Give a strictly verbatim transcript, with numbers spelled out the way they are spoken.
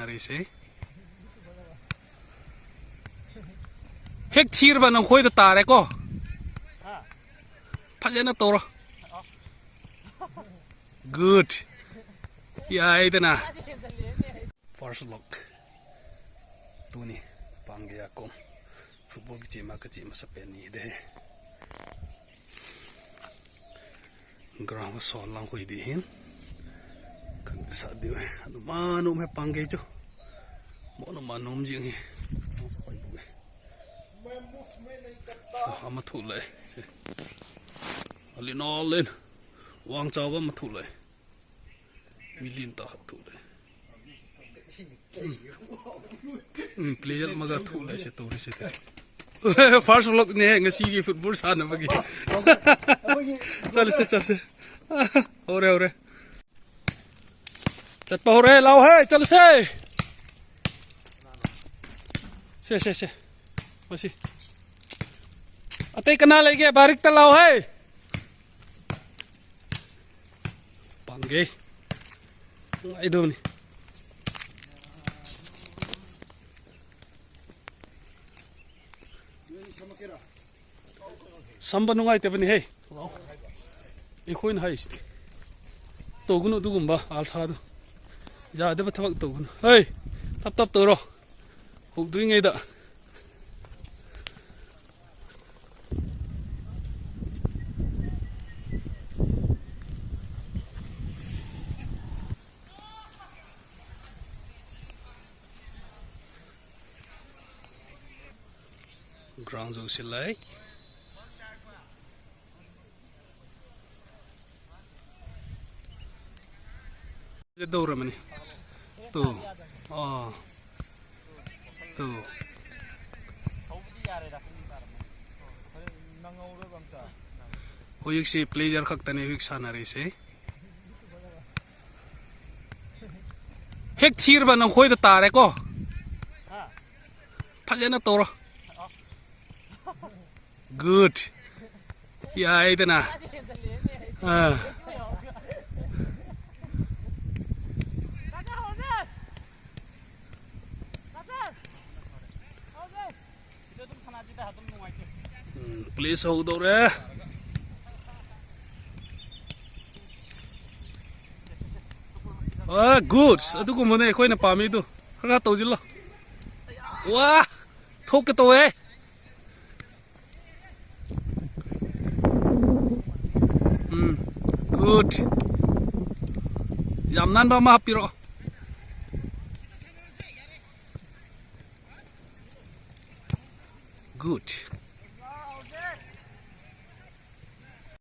ꯁꯥꯟꯅꯔꯤꯁꯦ꯫ ꯍꯦꯛ ꯊꯤꯔꯕ ꯅꯈꯣꯏꯗ ꯇꯥꯔꯦꯀꯣ꯫ ꯐꯖꯅ ꯇꯧꯔꯣ꯫ Good. ꯌꯥꯏꯗꯅ꯫ First look. ꯇꯨꯅꯤ ꯄꯥꯡꯒꯦ ꯌꯥꯀꯣ꯫ Football ꯀꯤ ꯆꯦꯃ ꯀ ꯆꯦꯃ ꯁꯄꯦꯟꯅꯤ ꯗꯦ꯫ Ground ꯁꯣ ꯂꯥꯡ ꯍꯨꯏꯗꯤ ꯍꯤꯟ꯫ ꯀꯟ ꯁꯥꯗꯤ ꯍꯨꯏ꯫ ꯑꯗꯨ ꯃꯥꯅꯣ ꯃꯦ ꯄꯥꯡꯒꯦ ꯆꯨ꯫ ꯃꯣꯅꯣ ꯃꯥꯅꯣꯝ ꯖꯤꯡ ꯍꯤ꯫ ꯍꯣꯏ ꯕꯨꯒꯦ꯫ ꯁꯣ ꯑꯃ ꯊꯣꯛꯂꯛꯑꯦ꯫ ꯁꯦ꯫ ꯑꯂꯤꯅꯣ ꯑꯂꯤꯟ꯫ ꯋꯥꯡ ꯆꯥꯎꯕ ꯑꯃ ꯊꯣꯛꯂꯛꯑꯦ꯫ ꯃꯤꯂꯤꯌꯟ ꯇꯥꯈꯠ ꯊꯣꯛꯂꯛꯑꯦ꯫ ꯎꯝ, player ꯑꯃꯒ ꯊꯣꯛꯂꯛꯏꯁꯦ ꯇꯧꯔꯤꯁꯤꯗꯤ꯫ First vlogꯅꯦ ꯉꯁꯤꯒꯤ football ꯁꯥꯟꯅꯕꯒꯤ꯫ ꯆꯠꯂꯁꯦ, ꯆꯠꯂꯁꯦ꯫ ꯍꯧꯔꯦ, ꯍꯧꯔꯦ꯫ ꯆꯠꯄ ꯍꯧꯔꯦ, ꯂꯥꯎ ꯍꯦ, ꯆꯠꯂꯁꯦ꯫ ꯁꯦ, ꯁꯦ, ꯁꯦ꯫ ꯃꯁꯤ꯫ ꯑꯇꯩ ꯀꯅꯥ ꯂꯩꯒꯦ? ꯕꯥꯔꯤꯛꯇ ꯂꯥꯎ ꯍꯦ꯫ ꯄꯥꯡꯒꯦ꯫ ꯅꯨꯡꯉꯥꯏꯗꯧꯅꯤ꯫ ꯁꯝꯕ ꯅꯨꯡꯉꯥꯏꯇꯕꯅꯤ ꯍꯦ꯫ ꯑꯩꯈꯣꯏꯅ ꯍꯥꯏꯁꯤꯗꯤ꯫ ꯇꯧꯒꯅꯨ ꯑꯗꯨꯒꯨꯝꯕ ꯑꯥꯜꯊꯥꯗꯨ꯫ ꯌꯥꯗꯕ ꯊꯕꯛ ꯇꯧꯒꯅꯨ꯫ ꯍꯩ! ꯇꯞ ꯇꯞ ꯇꯧꯔꯣ꯫ ꯍꯧꯗ꯭ꯔꯤꯉꯩꯗ꯫ Ground ꯁꯨ ꯁꯤꯜꯂꯦ꯫ ꯁꯦ ꯇꯧꯔꯕꯅꯤ꯫ ꯇꯨ꯫ ꯑꯥ꯫ ꯇꯨ꯫ ꯍꯧꯖꯤꯛꯁꯤ player ꯈꯛꯇꯅꯤ ꯍꯧꯖꯤꯛ ꯁꯥꯟꯅꯔꯤꯁꯦ꯫ ꯍꯦꯛ ꯊꯤꯔꯕ ꯅꯈꯣꯏꯗ ꯇꯥꯔꯦꯀꯣ꯫ ꯐꯖꯅ ꯇꯧꯔꯣ꯫ Good. ꯌꯥꯏꯗꯅ꯫ ꯑꯥ꯫ ꯄ꯭ꯂꯦꯁ ꯍꯧꯗꯧꯔꯦ꯫ ꯑ, ꯒꯨꯗ꯫ ꯑꯗꯨꯒꯨꯝꯕꯅꯦ ꯑꯩꯈꯣꯏꯅ ꯄꯥꯝꯃꯤꯗꯨ꯫ ꯈꯔ ꯈꯔ ꯇꯧꯁꯤꯜꯂꯣ꯫ ꯋꯥ! ꯊꯣꯛꯀꯦ ꯇꯧꯋꯦ꯫ ꯎꯝ, ꯒꯨꯗ꯫ ꯌꯥꯝ ꯅꯥꯟꯕ ꯑꯃ ꯍꯥꯞꯄꯤꯔꯛꯑꯣ꯫ ꯒꯨꯗ꯫